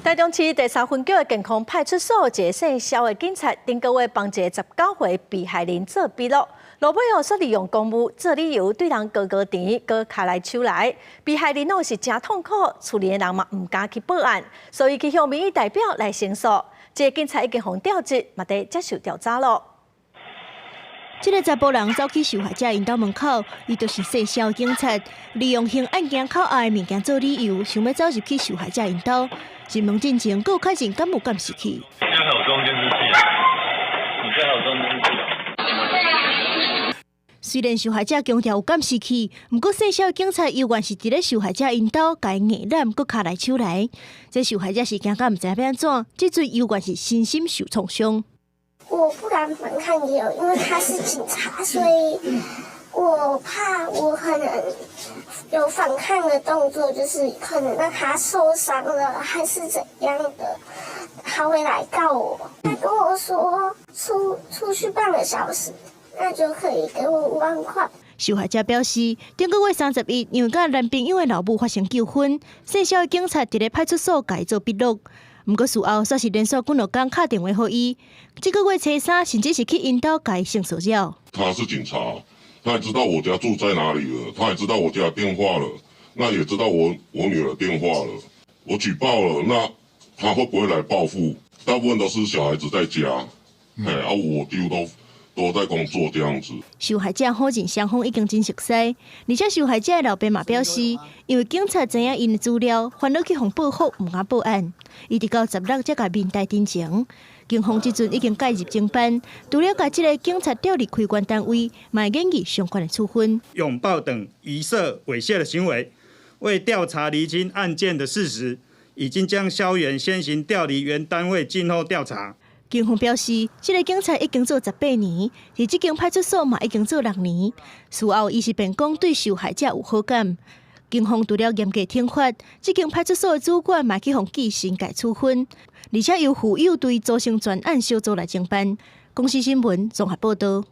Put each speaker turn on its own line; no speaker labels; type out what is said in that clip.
台中市第三分局的健康派出所一个姓蕭的警察，頂個月幫一個19歲被害人做筆錄，落尾哦，煞利用公務做理由對人高高甜，閣跤來手來，被害人哦是誠痛苦，厝裡的人嘛毋敢去報案，所以去向民意代表來申訴。這个警察已經予調職，嘛佇接受調查咯。
這个查埔人走去受害者𪜶兜門口，伊就是姓蕭警察，利用刑案件口押的物件做理由，想欲走入去受害者𪜶兜。入門進前，閣有確認敢有監視器。
你家還有裝監視器啊？你家還有裝監視器啊？
雖然受害者強調有監視器，毋過姓蕭的警察猶原是佇咧受害者𪜶兜，共伊硬攬，閣跤來手來。這受害者是驚甲毋知影欲按怎，這陣猶原是身心受創傷。
我不敢反抗，也有因為他是警察，所以我怕我可能有反抗的動作，就是可能讓他受傷了，還是怎樣的，他會來告我。他跟我說出去半個小時，那就可以給我5萬塊。
受害者表示，頂個月31，因為佮男朋友的老母發生糾紛，姓蕭的警察佇咧派出所共伊做筆錄。毋過事後，煞是連續幾兩工敲電話予伊。這個月初三，甚至是去𪜶兜共伊性騷擾。
他是警察，他也知道我家住在哪裡了，他也知道我家電話了，那也知道我女兒電話了。我舉報了，那他會不會來報復？大部分都是小孩子在家，哎，啊，我幾乎都在工作這樣子。
受害者否認雙方已經真熟似，而且受害者的老爸嘛表示，因為警察知影𪜶的資料，煩惱去予報復，毋敢報案。伊直到16才共面台陳情。警方這陣已經介入偵辦，除了共這个警察調離開原單位，嘛會研議相關的處分。
擁抱等疑似猥褻的行為，為調查釐清案件的事實，已經將蕭員先行調離原單位，靜候調查。
警方表示，這个警察已經做18年，佇這間派出所嘛已經做6年。事後，伊是辯講對受害者有好感。警方除了嚴格懲罰，這間派出所的主管嘛去予記申誡處分，而且由婦幼隊組成專案小組來偵辦。公視新聞綜合報導。